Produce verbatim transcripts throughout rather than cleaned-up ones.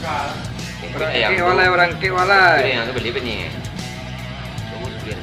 Nah. Bangkek walai, bangkek walai. Itu yang tu beli apa ni? Bagus beli.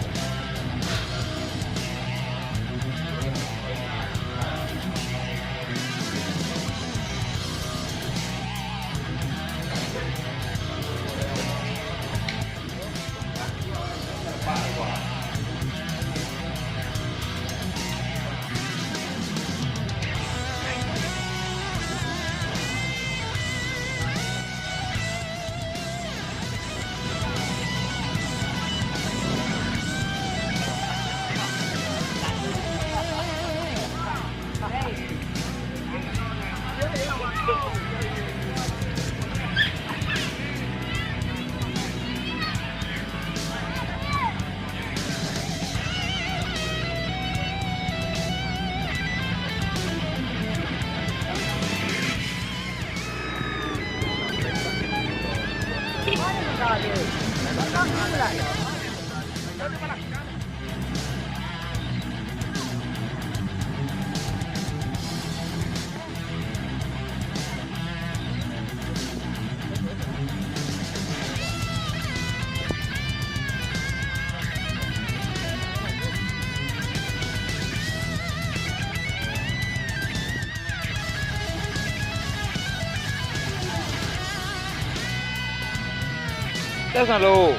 Tes na lo.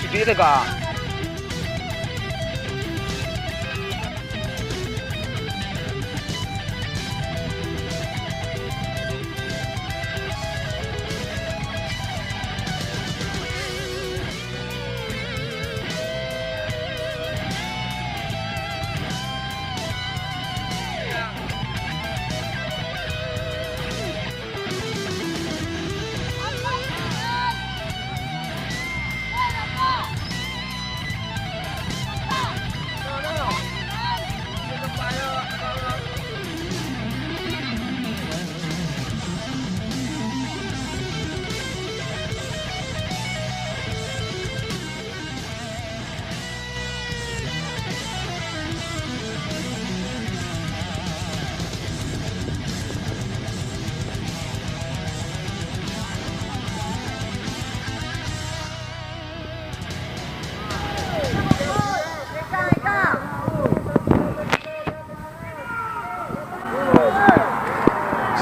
Sigi tegak.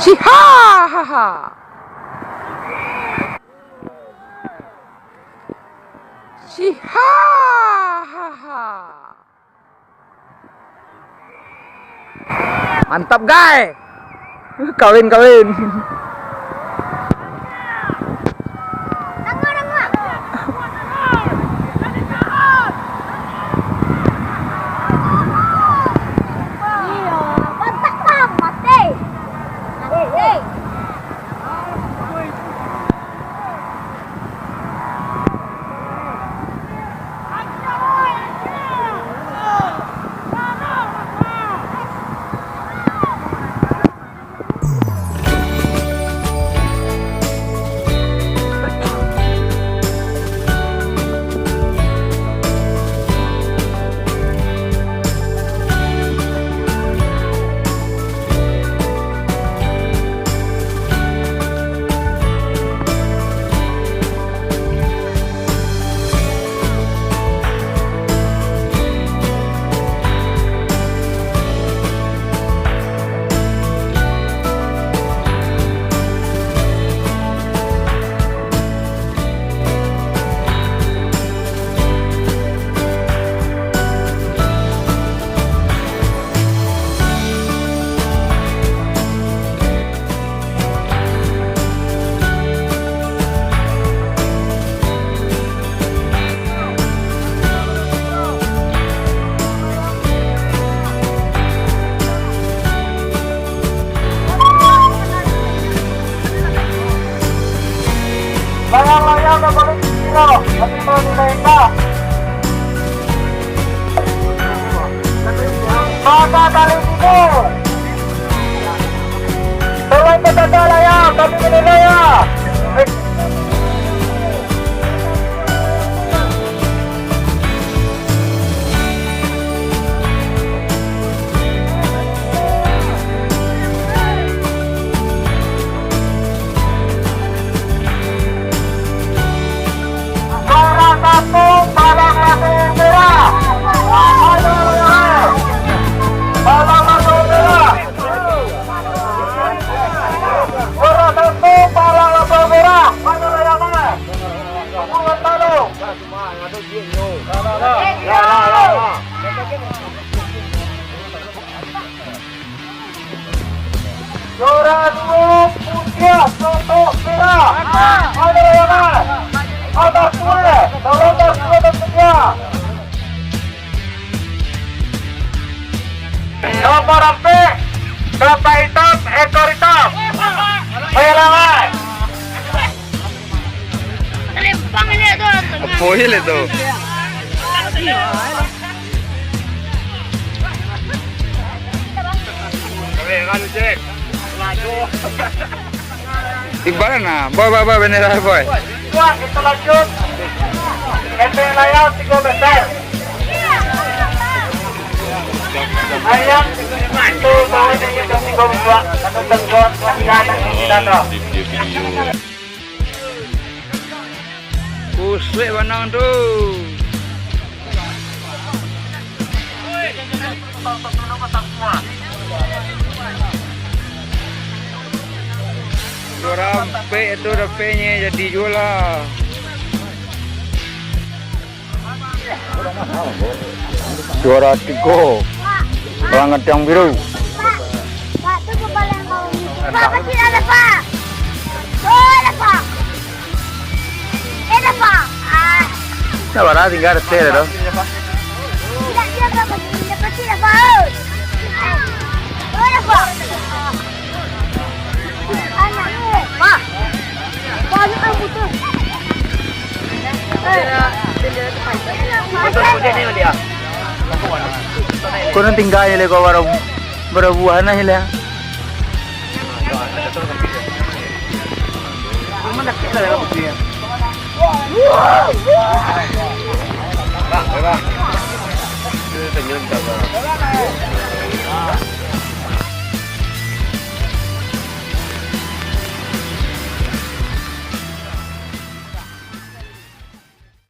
Sihahaha. Sihahaha. Mantap, guys. Kawin, kawin. Juara duo, Puncak Sotok Merah. Ada layangan. Abah Tueh, Saulanda Suwada Setia. Nomor ampek, Domba Hitam, Ekor Hitam. Layangan. Rempang ini tu. Apo ini tu? Di mana nah? Boy, boy, boy, bendera, boy. Tuan, kita lanjut. Epek Layang tigo besar. Ayam itu bawa tinggi ke tigo besar. Satu teguan, satu teguan, satu teguan. Kusuik banang tu. Juara ampek tu dapeknyo jadi juo lah. Juara tigo, Orang Gadang Biru. Pak, Pak, tu kepala yang bawah ni. Pak, kecil ada, Pak. Oh, ada, Pak. Eh, ada, Pak. Ah. Dah barang tinggal retel tu. Tidak, dia apa, Pak? Dia pasti ada, Pak. Oh, ada, Pak. Anak ni. Pak. Banyak yang putus. Kau nan tinggal je lah, kau baru, baru buah nah je lah.